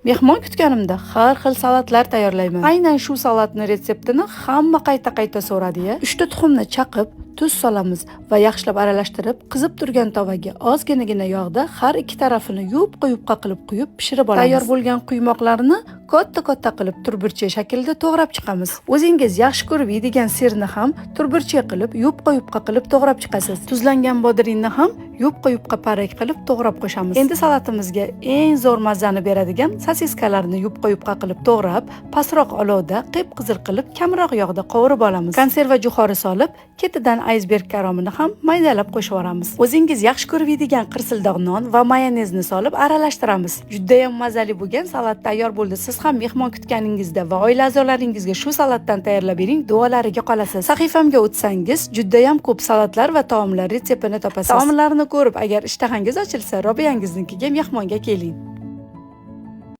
Mehmon kutganimda har xil salatlar tayyorlayman. Aynan shu salatni retseptini hamma qayta-qayta so'radi-ya. 3 ta tuxumni chaqib, tuz solamiz va yaxshilab aralashtirib, qizib turgan tovaga ozginagina yog'da har ikki tarafini yupqa-yupqa qilib quyib pishirib olamiz. Tayyor bo'lgan quymoqlarni katta-katta qilib turburcha shaklida to'g'rab chiqamiz. O'zingiz yaxshi ko'rib yeydigan sirni ham turburcha qilib, yupqa-yupqa qilib to'g'rab chiqasiz. Tuzlangan bodringni ham yupqa-yupqa parak qilib to'g'rab qo'shamiz. Endi salatimizga eng zo'r mazani beradigan sosiskalarni yupqa-yupqa qilib to'g'rab, pastroq olovda qip-qizil qilib, kamroq yog'da qovurib olamiz. Konserva jo'xori solib, ketidan aysberg karomini ham maydalab qo'shib yuboramiz. O'zingiz yaxshi ko'rib yeydigan qirsildoq non va mayonezni solib aralashtiramiz. Judayam mazali bo'lgan salat tayyor bo'ldi. Siz ham mehmon kutganingizda va oila a'zolaringizga shu salatdan tayyorlab bering, duolariga qolasiz. Sahifamga o'tsangiz, judayam ko'p salatlar va taomlar retseptini topasiz. Taomlarni ko'rib, agar ishtahangiz ochilsa, Robiyangiznikiga mehmonga keling.